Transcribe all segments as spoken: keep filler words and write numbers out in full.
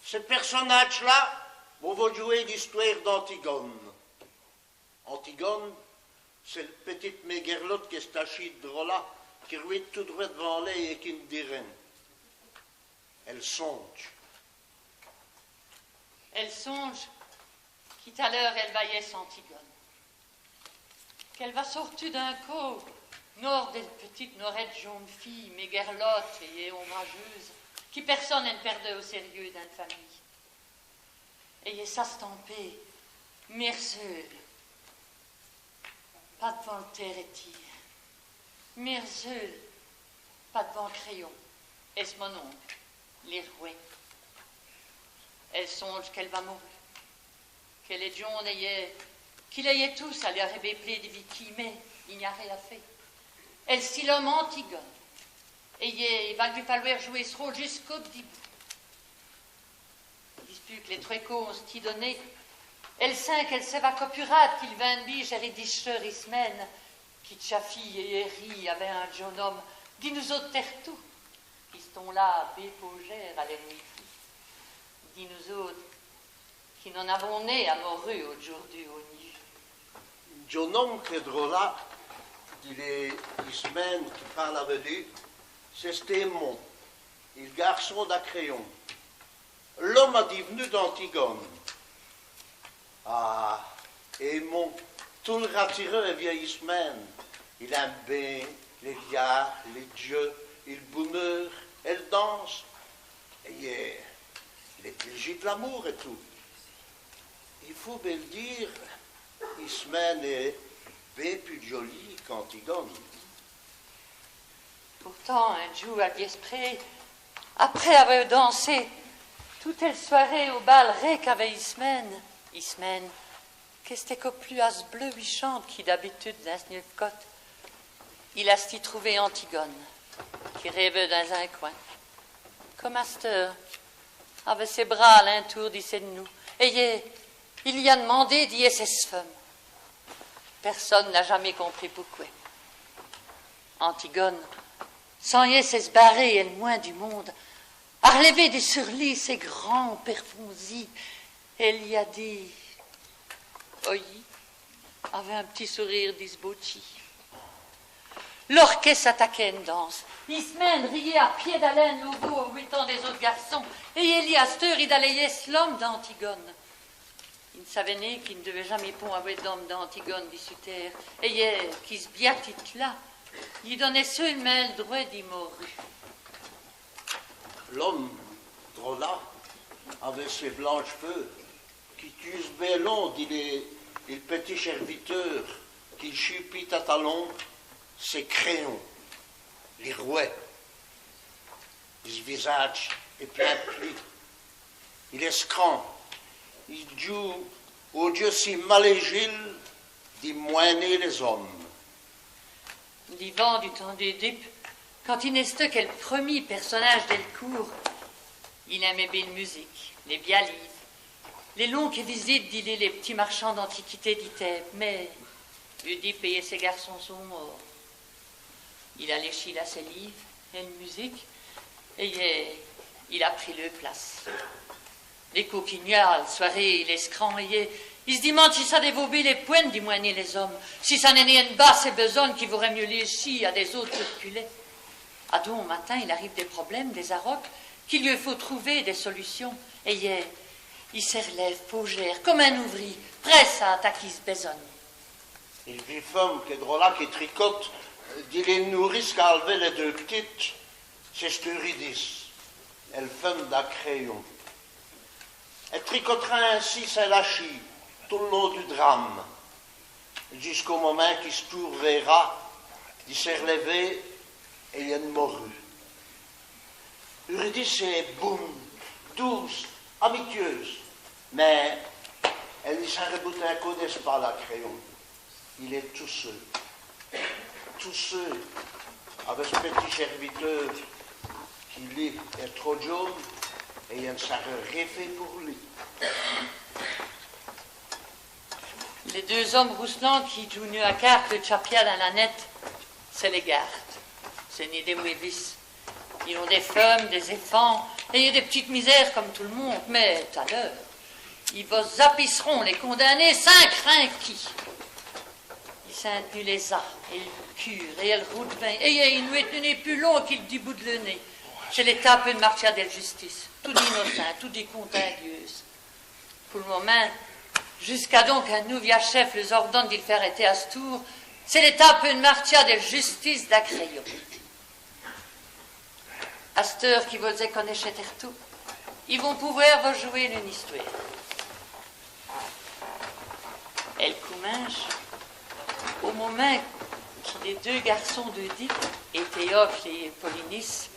Cès pèrsonâdjes-là, on va djouwer l'istwêre d'Antigone. Antigone, c'èst l' pètite mèguèrlote qu'èst achîse drola, qui rwête tout drwat d'vant lèy èt qui n' dit rén. Èle sondje. Èle sondje qui t't-à l'eûre èle va yèsse Antigone. Qu'èle va sôrti d'in côp, n-ôre dèl pètite norète djon.ne fîye, mèguèrlote èt ombrajeûse, qui pèrsone èn' pèrdeut au sèriéus dins l' famîye. Èt yèsse astampéye, mèrseûle, pa-d'vant l' tére ètîr. Mèrseûle, pa-d'vant Créon, èt s' mononke, li rwè. Èle sondje qu'èle va mori, qu'èle èst djon.ne èyèt, qui lèy ètout ça lî arè bén plét di vikî, mins i gn-a rén a fé. Èle si lome Antigone. Èyèt i va lî falwêr djouwer s' rôle djusqu'au d'bout. Dispûs qu' lès trwès côps ont stî donés, èle sint qu'èle s'è va co pus rade qui l' vint d' bîje èt di s' seûr Ismène, qui tchafîye èt rît avou in djon.ne ome di nos-ôtes tèrtous, qui stons la bén pôjêres a lès nwêtîs, di nos-ôtes qui n'avons nén a mori audjoûrdu au gn-û. Djon.ne ome qu'èst drola, dit Ismène qui pârle avou li, c'èst Èmon, li gârçon da Créon. L'ome adiv'nu d'Antigone. Ah, Èmon, tot l' ratireu èvîye Ismène. Il inme bén lès liârds, lès dieûs, li boneûr, èl danse. Èyèt lès pléjîs d' l'amoûr èt tout. I faut bén l' dîre, Ismène èst bén pus djolîye qu'Antigone. Pourtant, in djoû, al dièsprêt, après awè dansé toute èl soirêye au bal rén qu'avè Ismène, Ismène, qu'èsteut co pus asbleûhante qui d'abitude dins s' nieû cote, il a stî trouver Antigone, qui rêveut dins in cwin. Come asteûre, avè sès bras alintoûr di sès d'nous, èyèt i l'a d'mandé d'ièsse ès' feume. Pèrsone n'a jamés compris pouqwè. Antigone, sans yèsse èsbarêye èl mwins' du monde, a r'lèvé di sur li sès grands pèrfonds-îs, èt lî a dit: « Oyi », avè in p'tit sourîre disbautchî. L'orkèsse ataquèt ène danse. Ismène riyèt a pièdalins novau au mètans dès-ôtes gârçons, èyèt li asteûre i dalèt yèsse l'ome d'Antigone. I n' savèt nén qu'i n' dèveut jamés pont awè d'ome d'Antigone dissus têre, èyèt qui ç' biatite-là lî donèt seûlemint l' drwèt di mori. L'ome drola, avè sès blanches feûwes, qui tûse bén long, dit li, li p'tit chèrviteûr, qui l' chûpît a talons, c'èst Créon, li rwè. Li visâdje èst plin d' plîs. Il èst scran. I djoûwe au djeu si malêjîle di mwin.ner lès-omes. Divant du temps d'Œdipe, quand i n'èsteut qu'èl preumî pèrsonâdje dèl coûr, il inmèt bén l' musike, lès bias lîves, lès longuès visites di lès p'tits marchands d'antiquités di Thèbes, mins Œdipe èyèt sès gârçons sont mwârts. Il a lèchî la sès lîves èt l' musike, èyèt il a pris leû place. Lès coquinhas, li swarèye, lès scrans, èt i s' dimande si ça n' våt bén lès pwènes di mwin.ner lès-omes, si ça n'èst nén ène basse bèsogne qu'i vårèt mieus lèchî à dès-ôtes coûps d' culèt. Adon, on matin, i l' arive dès problèmes, dès-arokes, qu'i lî fåt trover dès solucions. Èt i s' r'lève, pôjêre, come in-ouvri, prèsse à ataker s' bèsogne. Èl vî feume, qué drole, qui tricote, dit lès noûrîsses qu'a al'vé lès deûs p'titès, c'èst Eurydice, èl feume da Créon. Èle tricot'ra insi sins lachî tout l' long du drame, jusqu'au momint qui s' toûr vêra di s' r'lèver èt ène morû. Eurydice èst boune, douce, amitieûse, mins èle ni s'aboute in côp d'èspale à Créon. Il èst tout seû, tout seû, avou s' pètit sèrviteûr qui, li, èst trop djon.ne èt i n' sâreût rén fé pour li. Lès deûs-omes rouss'lants qui djouwenut à cårtes èl tchapia dins l' nèt', c'èst lès gârdes. C'èst nén dès mwés vîs. Il ont dès feumes, dès-èfants, èt dès p'titès misêres come tout l' monde, mins t't-a l'eûre, i vos-apic'ront lès condamnés sins crin.ner. I sintenut lès-as, èt l' cûr, èt l' roûdevint, èt i n'wètenut nén pus lon qui l' dibout d' leû nez. C'èst lès tåpeûs d' martchia dèl justice, toudis inocints, toudis contints d' yeûs. Pou l' momint, jusqu'adon qu'in nouvia chèf lès-ordone di l' fé arèter à s' toûr, c'èst lès tåpeûs d' martchia dèl justice da Créon. Asteûre qui vos lès conèchèz tèrtous, i vont pouvwêr vos djouwer ène istwêre. Èle cominche au momint qui lès deûs gârçons d'Œdipe, Étéocle èt Polynice,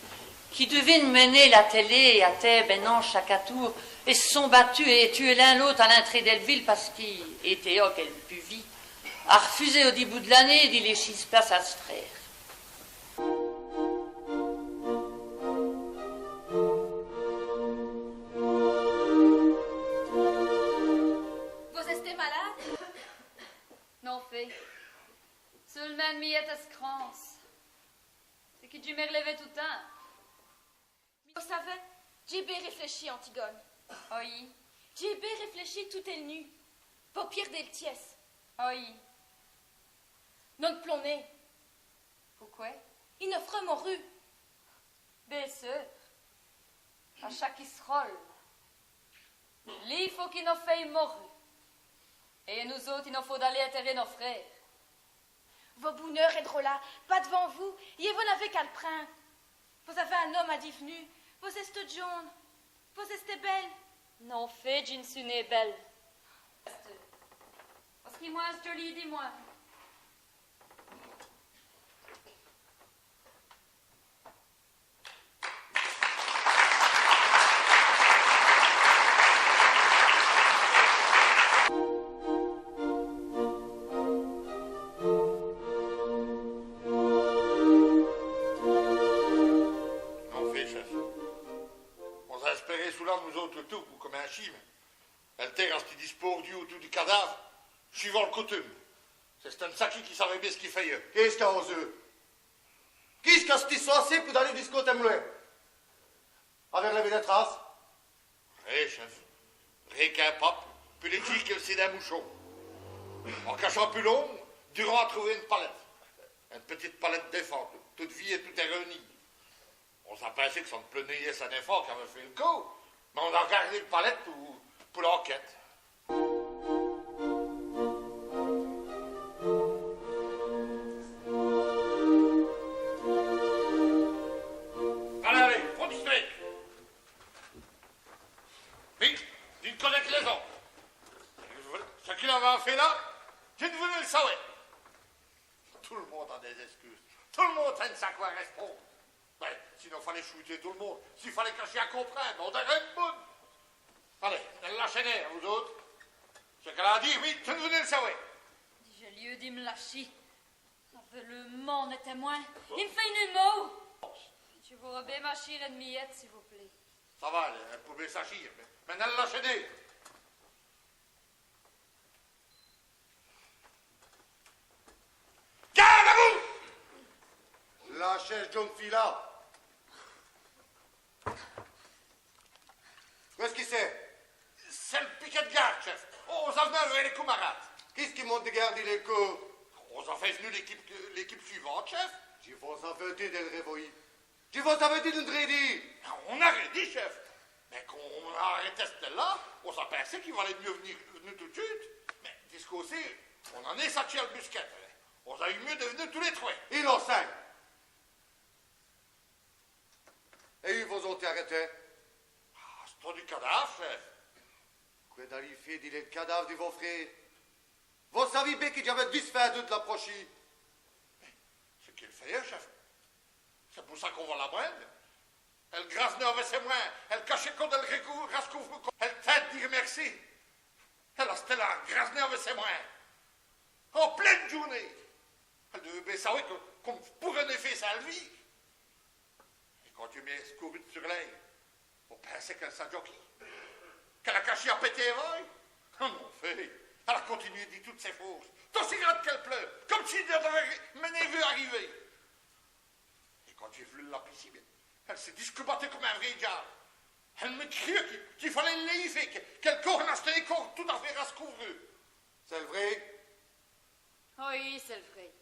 qui d'vinenut mèner l' atèlé à tins bén-an chake toûr, èt s' sont batus èt tuwés l'un l'ôte à l'intréye dèl vile pace qui Étéocle, èl pus vî, a r'fusé au dibout d' l'anéye di lèchî s' place à s' frére. Vos-èstez malåde ? Non fêt. Seûlemint ène miyète èscrance. C'èst qui dj' mi r'lève tout l' timps. Vos savèz, dj'é bén réflèchi, Antigone. Oyi. Dj'é bén réflèchi toute èl nût. Vos pièrdèz l' tièsse. Oyi. Nos n' p'lons nén. Pouqwè ? I nos f'reut moru. Bén seûr. À chake isrole. Li, i fåt qu'i nos fèye moru. Èt nos-ôtes, i nos fåt daler ètèrer nos frére. Vo boneûr èst drola, pa-d'vant vous, èt vos n'avèz qu'a l' prinde. Vos-avèz in-ome à div'nu, vos-èstèz djon.ne, vos-èstèz bèle. Non fêt, dji n' seû nén bèle. Èstèz-ve mwins djolîye, di mwins. Non fêt, chèf. On-z-a èspèré çoula, nos-ôtes tous, come in chine. Èl tére a stî dispårdûwe åtoû du cadåve, chûvant l' coutume. C'èst in saquî qui savèt bén ç' qu'i fèyeut. Quî ç' qu'a osé ? Quî ç' qu'a stî sot assez pou daler discôte èm lwè ? Avè r'lèvé dès traces ? Rén, chèf. Rén qu'in pape, pus lèdjî qui l' cri d'in mouchon. En cachant pus lon, Durand a trouvé ène palète. Ène pitite palète d'èfant, toute vîye èt toute èreûnîye. On-z-a pinsé qu' ça n' p'leut nén yèsse in-èfant qu'avît fêt l' côp, mins on-a r'gårdé l' palète pou, pou l'enquête. Alez, alez, pont d' strêke. Vite, dji n' conè qu' lès-omes. Ç' qu'il aveut à fé la, dji n' vou nén l' sawè. Tout l' monde a dès-èscuses. Tout l' monde a ène saqwè à rèspondre. Bén, s'i nos faleut choûter tout l' monde, s'i faleut cachî à comprinde, on-z-èreut ène boune. Alez, n' èl lachèz nén, vous-ôtes. Ç' qu'èle a à dîre, mi, dji n' vou nén l' sawè. Dijèz-li di m' lachî. Avè lès mans, nètèz-m'. I m' fêt ène mauve. Dji vôreu bén m' achîr ène miyète, s'i vos plêt. Ça va, èle pout bén s'achîr, mins, mins n' èl lachèz nén. Garde à vous ! Lachèz ç' djon.ne fîye la. Qwè ç' qui c'èst ? C'èst l' piquèt d' gârde, chèf. On-z-a v'nu avou lès camarâdes. Quî ç' qui monte di gârder lès côps ? On-z-a fêt v'nu l'èquipe, l'èquipe sûvante, chèf. Dji vos-aveû dit dè l' rèvoyî. Dji vos-aveû dit d' n' rén dîre. On-a rén dit, chèf. Mins quand on-a arèté cèle-là, on-a pinsé qu'i valeut mieus v'nu, v'nu tout d' chûte. Mins di ç' côp-ci, on-a nén satchî al busquète. On-a yeû mieus d' v'nu tous lès trwès. Inocint. Èt èyu vos ont-i arèté ? Ah, ç' trô d' cadâve, chèf. Qwè d'alîz fé dilà l' cadâve di vo frére ? Vos savîz bén qui dj'aveû disfindou d' l'aprochî. Mins c'èst qu'i fèyeut, chèf. C'èst pou ça qu'on vos l'amwin.ne. Èle gras'neut avou sès mwins, èle cachèt co dè l' rècou-, rascouvri co, èle tinde dîre mèrci. Èle astèt la, gras'neut avou sès mwins. An plin.ne djoûrnéye. Èle d'veut bén savoir co, come pou r'nèfér sins l' vîr. Èt quand dji m'é scouru d'sur lèye, vos pinsèz qu'èle s'a djokî ? Qu'èle a cachî a pèter èvôye ? Oh non fét, èle a continuwé di toutes sès fôrces, d'aussi rade qu'èle p'leut, come si dji l'aveu nén vû ariver. Èt quand dj'é v'lu l'apî, èle s'a discobatèt come in vré diâbe. Èle mi crieut qu'i, qu'i faleut l' lèyî fé, qu'èl côp n'astèt nén co tout-à-fét rascouvru. C'èst l' vré ? Oyi, c'èst l' vré.